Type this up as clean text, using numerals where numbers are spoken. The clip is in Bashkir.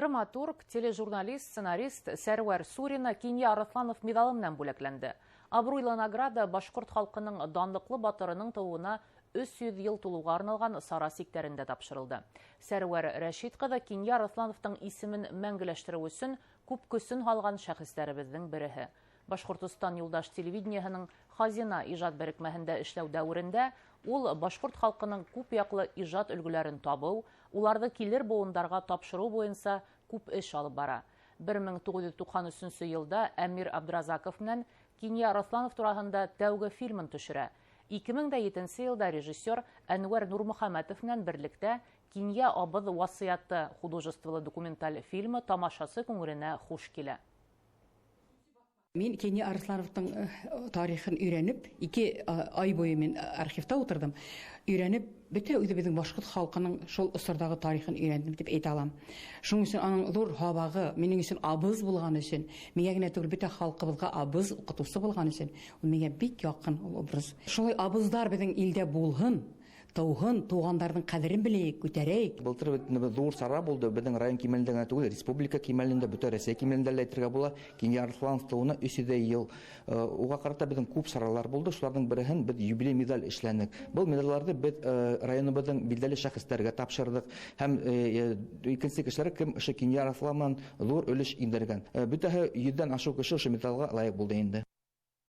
Драматург, тележурналист, сценарист Сәрвәр Сурина Кинйә Арыҫланов миҙалы менән бүләкләнде. Абруйлы награда башҡорт халҡының данлыҡлы батырының тыуыуына 300 йыл тулыуға арналған сара сиктәрендә тапшырылды. Сәрвәр Рәшит ҡыҙы Кинйә Арыҫлановтың исемен мәңгеләштереү өсөн күп көсөн һалған шәхестәребеҙҙең береһе. Башҡортостан юлдаш телевидениеһының Хазина ижад берекмәһендә эшләү дәүерендә ул башҡорт халҡының күп яҡлы ижад өлгөләрен табыу, уларҙы килер быуындарға тапшырыу буйынса күп эш алып бара. 1993 йылда Әмир Абдразаков менән Кинйә Арыҫланов тураһында тәүге фильмын төшөрә. 2007 йылда режиссер Әнүәр Нурмөхәмәтов менән берлектә Кинйә абыҙ васыяты художестволы документаль фильмы тамашасы күңеленә хуш килә. Мин Кинйә Арыҫлановтың тарихын өйрәнеп, 2 ай буйы мин архивта ултырҙым. Өйрәнеп, бөтә үҙебеҙҙең башҡорт халҡының шул осорҙағы тарихын өйрәндем тип әйтә алам. Шуның өсөн аның ҙур һабағы, минең өсөн абыз булған өсөн, миңә генә түгел, бөтә халҡыбыҙға абыз уҡытыусы булған өсөн, ул миңә бик яҡын ул образ. Шулай абыздар беҙҙең илдә булһын, тыуһын, туғандарҙың ҡәҙерен беләйек, күтәрәйек. Былтыр ҙур сара булды, беҙҙең район кимәлендә генә түгел, республика кимәлендә, бөтә Рәсәй кимәлендә лә әйтергә була. Кинйә Арыҫланов тыуына 300 йыл. Уға ҡарата беҙҙең күп саралар булды. Шуларҙың береһен беҙ юбилей медаль эшләнек. Был медалдарҙы беҙ районыбыҙҙың билдәле шәхестәргә тапшырҙыҡ. Һәм икенсе кешеләр кем ошо Кинйә Арыҫлан менән ҙур өлөш индергән. Бөтәһе 100-дән ашыу кеше ошо медалға лайыҡ булды инде.